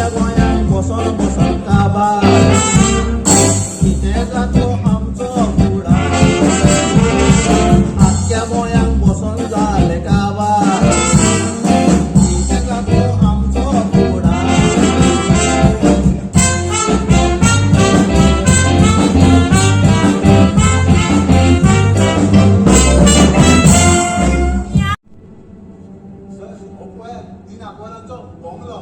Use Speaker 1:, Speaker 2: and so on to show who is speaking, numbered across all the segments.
Speaker 1: आख्ख्या गोंयांक बसोन बसोन काबार. कितें जातो आमचो फुडार? आख्ख्या गोंयांक बसोन जालें काबार. कितें जातो आमचो फुडार? सर, हो पळयात तीन आंकवारांचो बंगलो.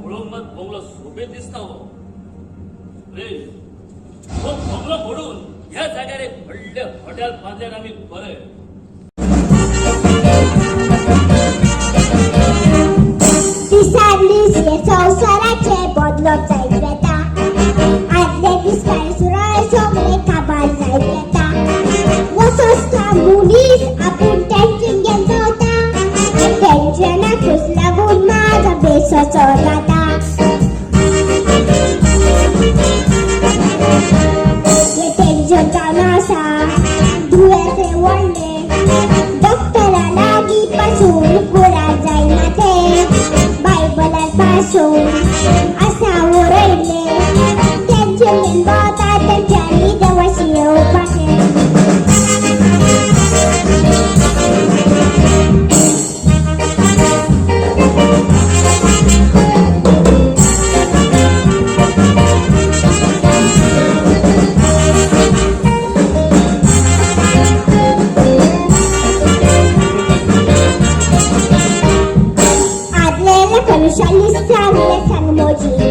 Speaker 2: पळोवंक मात बंगलो सोबीत दिसता हो. रे, हो बंगलो मोडून ह्या जाग्यार एक व्हडलें हॉटेल बांदल्यार आमी बरें.
Speaker 3: दिसान दीस हे संवसाराचे बदलत जायत वेता. आदले दीस कांय सुरळ सगळे काबार जायत वेता. वसोसता मनीस आपूण टेन्शन घेवन भोंवता. टेन्शनाकूच लागून म्हाजो बेसोसो जाता. हे टेन्शन जावन आसा दुयेंस हें व्हडलें. डॉक्टरा लागीं पासून पुराय जायना तें. बायबलार पासून आसा बरयल्लें, टेन्शन घेवन भोंवता तेंच्यांनी देवाशी येवपाचें. आदले मनुष्यांनी सांगले सांग मोजी.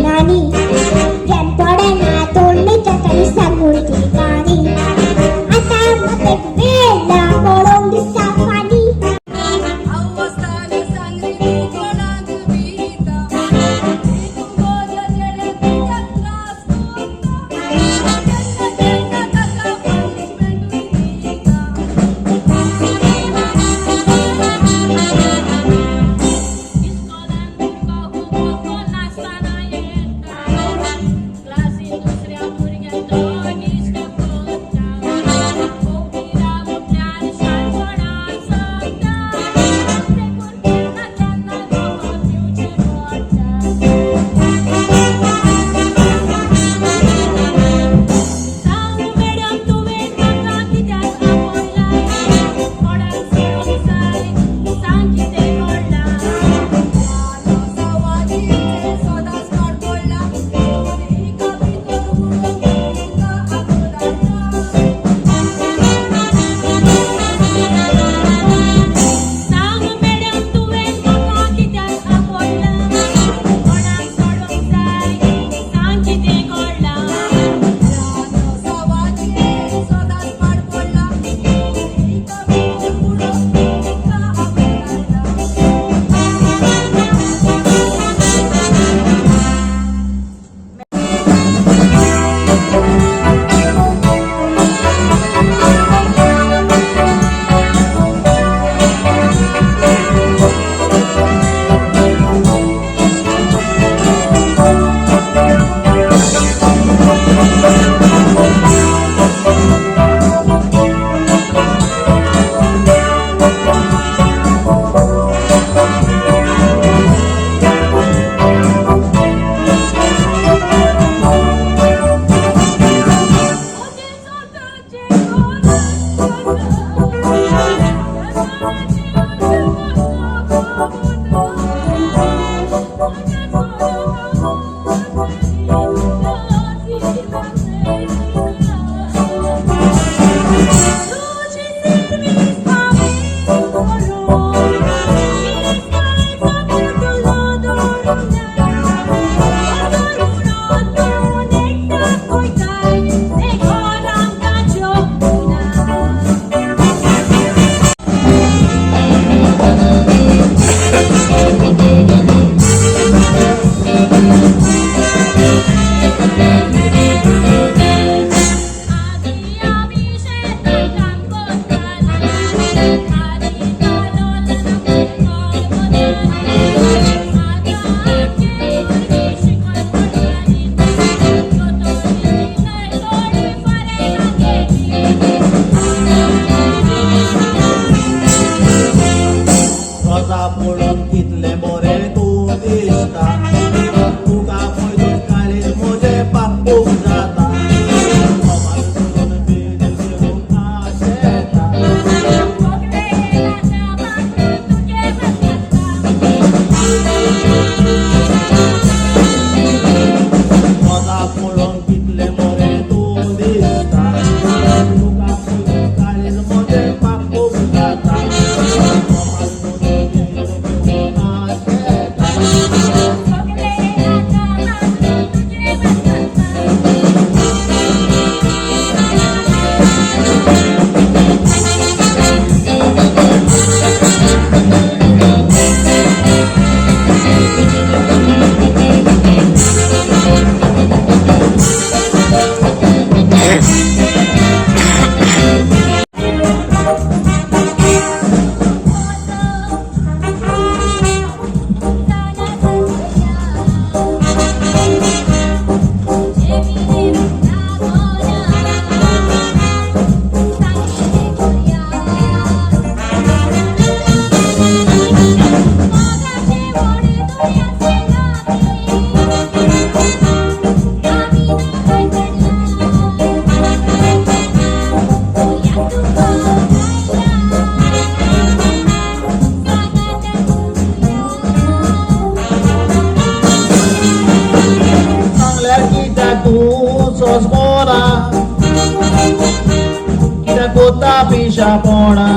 Speaker 1: पुता पिशापणा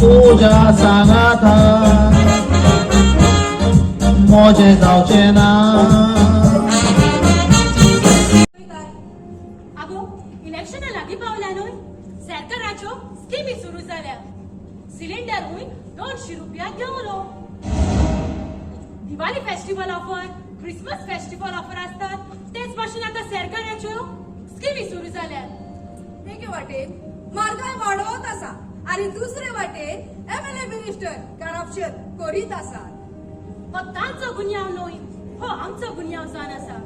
Speaker 1: तुज्या सांगाता मोजें जावचें ना.
Speaker 4: आगो, इलेक्शनां लागीं पावल्या न्हय? सरकाराच्यो स्किमी सुरू जाल्या. सिलिंडरूय 200 रुपया देंवलो. Diwali festival offer, Christmas festival offer आसतात, तेच भाशेन आतां सरकाराच्यो स्किमी सुरू जाल्यात.
Speaker 5: एके वाटेन म्हारगाय वाडोवत आसा आनी दुसरे वाटेन एमएलए मिनिस्टर करप्शन करीत आसात.
Speaker 4: हो तांचो गुन्यांव न्हय, हो आमचो गुन्यांव जावन आसा.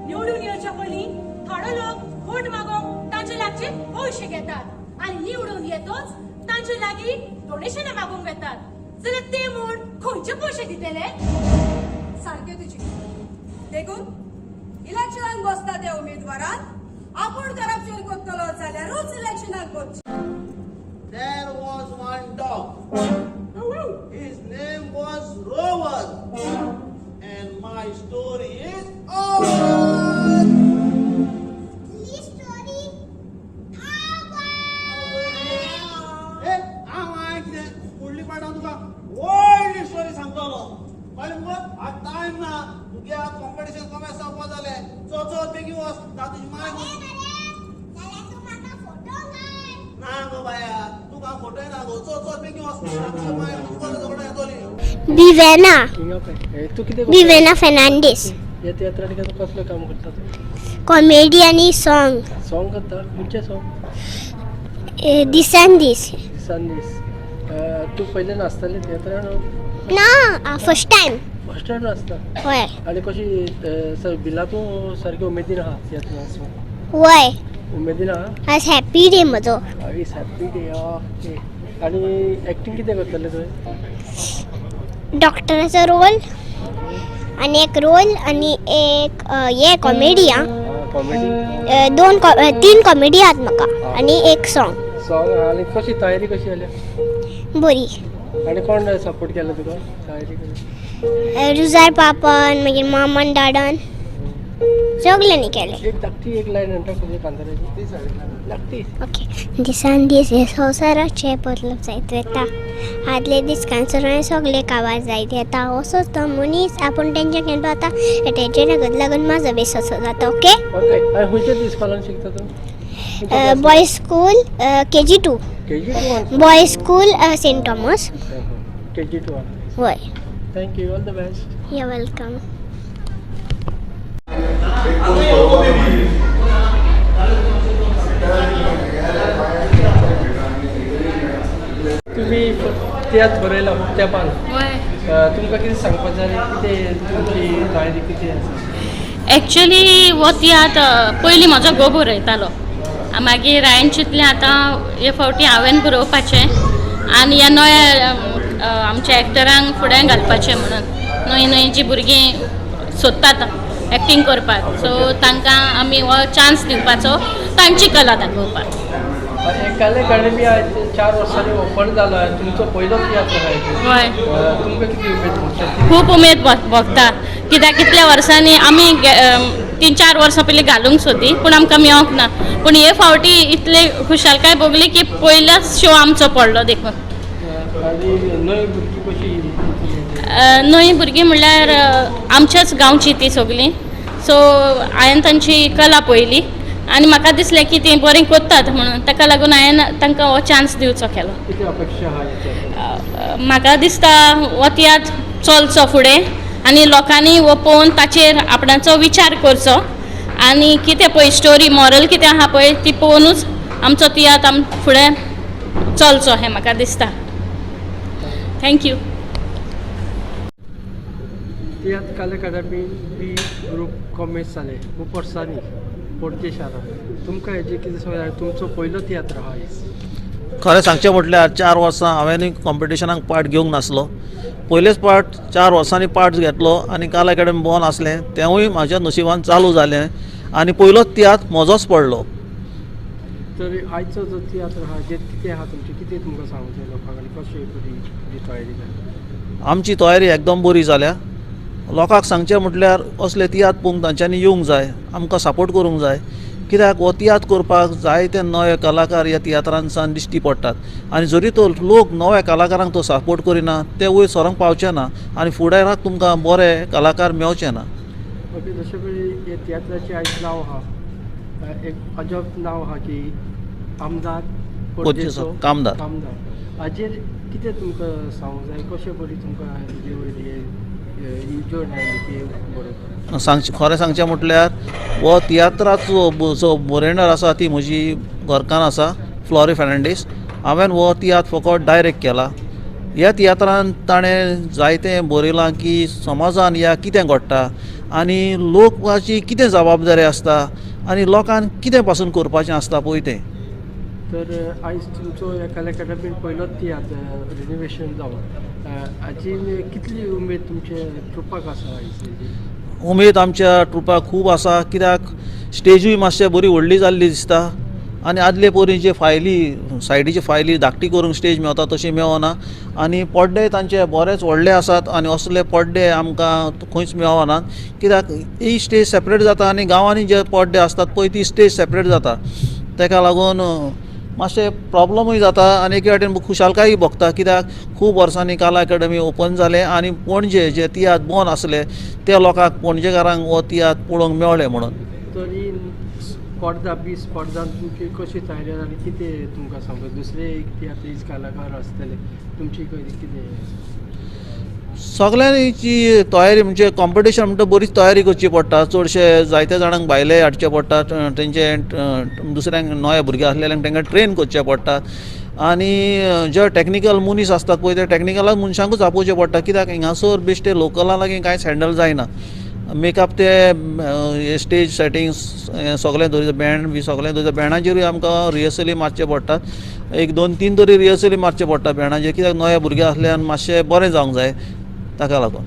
Speaker 4: निवडून येवच्या पयलीं थोडो लोक वोट मागोवंक तांचे लागचे पयशे घेतात आनी निवडून येतोच तांचे लागीं डोनेशनां मागूंक वेतात, जाल्यार ते म्हूण खंयचे पयशे दितले?
Speaker 5: सारके तुजी. देखून इलेक्शनाक बसता त्या उमेदवारान आपूण करप्शन करतलो जाल्यारूच इलेक्शनाक वचचें.
Speaker 1: There was one dog. His name was Rover. And my story is over.
Speaker 3: Story.
Speaker 1: ए, हांव हांवें कितें फुडली पाट हांव तुका व्हडली स्टोरी सांगतलो. कळ्ळें मुगो? आतां टायम ना. तुगे आतां कॉम्पिटिशन कमेंस जावपा जालें. चल चल, बेगीन वच ना तुजी माय. ना गो बाया, तुका फोटोय ना गो. चल चल, बेगीन वच ना, तुजी माय तुका झगडो येतली.
Speaker 3: बिवेना.
Speaker 6: हिंगा पळय, तूं कितें करता?
Speaker 3: बिवेना फेर्नांडीस.
Speaker 6: ह्या तियात्रान तूं कसलें काम करता तूं?
Speaker 3: कॉमेडी आनी सॉंग.
Speaker 6: सॉंग करता? खंयचें सॉंग?
Speaker 3: दिसान दीस.
Speaker 6: दिसान दीस. तूं पयलें नाचतालें तियात्रान?
Speaker 3: ना, फर्स्ट टायम.
Speaker 6: फर्स्ट टायम नाचता?
Speaker 3: वय.
Speaker 6: आनी कशी बिला तूं सारकी उमेदीन आहा तियात्र नाचपाक?
Speaker 3: वय.
Speaker 6: उमेदीन आहा?
Speaker 3: आज हॅपी डे म्हजो.
Speaker 6: Is happy day. Okay, आनी एक्टींग कितें करतलें तुवें?
Speaker 3: डॉक्टराचो रोल आनी एक रोल आनी एक हे कॉमेडी आ.
Speaker 6: कॉमेडी.
Speaker 3: दोन तीन कॉमेडी आहात म्हाका आनी एक सॉंग.
Speaker 6: सॉंग. आनी कशी तयारी कशी जाल्या?
Speaker 3: बरी.
Speaker 6: आनी कोण सपोर्ट केला तुका तयारी कशी?
Speaker 3: रुजार पापान, मागीर मामान, डाडान, सगल्यांनी केलें.
Speaker 6: एक धाकटी एक लायन म्हणटा तुजे कांताराची धाकटी.
Speaker 3: ओके. दिसान दीस हे संवसाराचे बदलप जायत वता. आदले दीस कॅन्सरान सगळे काबार जायत येता. असोच तो मनीस आपूण तेंच्या केन्ना पावता, तेजे लागत लागून म्हाजो बेस असो जाता. ओके.
Speaker 6: ओके, आनी खंयच्या इस्कॉलान शिकता तूं?
Speaker 3: Boys school, KG 2.
Speaker 6: KG 2?
Speaker 3: Boys school, Saint Thomas.
Speaker 6: KG 2.
Speaker 3: वय.
Speaker 6: Thank you, all the best.
Speaker 3: You welcome.
Speaker 6: तुम्ही तियात्र बरयला तेंपान
Speaker 7: वय.
Speaker 6: तुमकां कितें सांगपाक जाय आनी कितें तुमची तयारी कितें आसा?
Speaker 7: एक्चुली हो तियात्र पयलीं म्हजो घोव बरयतालो. मागीर हांवें चिंतलें, आतां हे फावटी हांवें बरोवपाचें आनी ह्या नव्या आमच्या एक्टरांक फुडें घालपाचें म्हणून. नवीं नवीं जीं भुरगीं सोदतात एक्टींग करपाक, सो तांकां आमी हो चान्स दिवपाचो तांची कला दाखोवपाक.
Speaker 6: कला अकाडमी आयज 4 वर्सांनी ओपन जालो आनी तुमचो पयलो तियात्र आहा.
Speaker 7: हय.
Speaker 6: तुमकां कितें उमेद भोगता?
Speaker 7: खूब उमेद भोगता, कित्याक कितल्या वर्सांनी आमी 3-4 वर्सां पयलीं घालूंक सोदी, पूण आमकां मेळोंक ना. पूण हे फावटी इतले खुशालकाय भोगली की पयलोच शो आमचो पडलो देखून.
Speaker 6: आनी नवी भुरगीं कशी?
Speaker 7: नवीं भुरगीं म्हणल्यार आमच्याच गांवची ती सगळीं. सो हांवें तांची कला पळयली आनी म्हाका दिसलें की तीं बरीं करतात म्हणून. ताका लागून हांवें तांकां हो चान्स दिवचो केलो.
Speaker 6: कितें अपेक्षा आहा हेच्या?
Speaker 7: म्हाका दिसता हो तियात्र चलचो फुडें आनी लोकांनी हो पळोवन ताचेर आपणाचो विचार करचो आनी कितें पळय स्टोरी मॉरल कितें आहा पळय ती पळोवनूच आमचो तियात्र आम फुडें चलचो हें म्हाका दिसता. Thank you.
Speaker 6: तियात्र कला अकादमी बी ग्रूप कॉमेस जालें खूब वर्सांनी पणजे शारांत. तुमकां हेजें कितें सांगता? तुमचो पयलो तियात्र आहा आयज.
Speaker 1: खरें सांगचें म्हटल्यार 4 वर्सां हांवें कॉम्पिटिशनाक पार्ट घेवंक नासलो. पयलेच पार्ट 4 वर्सांनी पार्ट घेतलो आनी कला अकाडमी बॉन आसलें, तेंवूय म्हाज्या नशिबान चालू जालें आनी पयलोच तियात्र म्हजोच पडलो.
Speaker 6: तर आयचो जो तियात्र आहा, जें कितें आहा तुमचें, कितें तुमकां सांगचें लोकांक आनी कशें बरी तुमची तयारी जाली?
Speaker 1: आमची तयारी एकदम बरी जाल्या. लोकांक सांगचें म्हटल्यार असले तियात्र पळोवंक तांच्यांनी येवंक जाय, आमकां सपोर्ट करूंक जाय. कित्याक हो तियात्र करपाक जायते नवे कलाकार ह्या तियात्रांसान दिश्टी पडटात आनी जरी तर लोक नव्या कलाकारांक तो सपोर्ट करिना ते वयर सरोंक पावचे ना आनी फुडाराक तुमकां बरे कलाकार मेवचे ना.
Speaker 6: ओके, जशें पळय हे तियात्राचें आयज नांव आहा, एक अजब नांव आहा की आमदार
Speaker 1: पणजेचो कामदार.
Speaker 6: कामदार. हाजेर कितें तुमकां सांगूंक जाय, कशें बरी तुमकां हेजे वयली येवजण आयली की बरोवपाक?
Speaker 1: सांगचें खरें सांगचें म्हटल्यार हो तियात्राचो जो बरयणार आसा ती म्हजी घरकान्न आसा, फ्लॉरी फेर्नांडीस. हांवें हो तियात्र फकत डायरेक्ट केला. ह्या तियात्रान ताणें जायतें बरयलां की समाजान ह्या कितें घडटा आनी लोकाची कितें जबाबदारी आसता आनी लोकांक कितें पासून करपाचें आसता पळय तें.
Speaker 6: तर आयज तुमचो ह्या कला अकादमीन पयलोच तियात्र रिनोवेशन जावन, हाची कितली उमेद तुमचे ट्रुपाक आसा आयज हेजी?
Speaker 1: उमेद आमच्या ट्रुपाक खूब आसा, कित्याक स्टेजूय मातशें बरी व्हडली जाल्ली दिसता आनी आदले परी जे फायली सायडीचे फायली धाकटी करूंक स्टेज मेवता तशी मेवना आनी पड्डे तांचे बरेच व्हडले आसात आनी असले पड्डे आमकां खंयच मेवनात, कित्याक ही स्टेज सेपरेट जाता आनी गांवांनी जे पड्डे आसतात पळय ती स्टेज सेपरेट जाता. ताका लागून मातशें प्रोब्लमूय जाता आनी एके वाटेन खुशालकाय भोगता, कित्याक खूब वर्सांनी कला अकादमी ओपन जालें आनी पणजे जे तियात्र बंद आसले ते लोकांक पणजेकारांक हो तियात्र पळोवंक मेवळे म्हणून.
Speaker 6: तर ही स्पर्धा बी स्पर्धान तुमची कशी तयारी आनी कितें तुमकां सांगता दुसरे एक तियात्रीज कलाकार आसतले तुमची कितें?
Speaker 1: सगल्यांची तयारी म्हणजे कॉम्पिटिशन म्हणटा बरीच तयारी करची पडटा. चडशे जायते जाणांक भायले हाडचे पडटा, तेंचे दुसऱ्यांक नवे भुरगे आसलेल्यांक तांकां ट्रेन करचे पडटा आनी जे टॅक्निकल मनीस आसतात पळय ते टॅक्निकल मनशांकूच आपोवचे पडटा, कित्याक हिंगासर बेश्टे लोकला लागीं कांयच हँडल जायना. मेकअप ते स्टेज सेटिंग्स सगळें दवरिता, बँड बी सगळें दवरिता. बँडाचेरूय आमकां रिहर्सली मारचे पडटात, 1 2 3 तरी रिहर्सली मारचे पडटा बँडाचेर, कित्याक नवे भुरगे आसल्यान मातशें बरें जावंक जाय ताका लागून.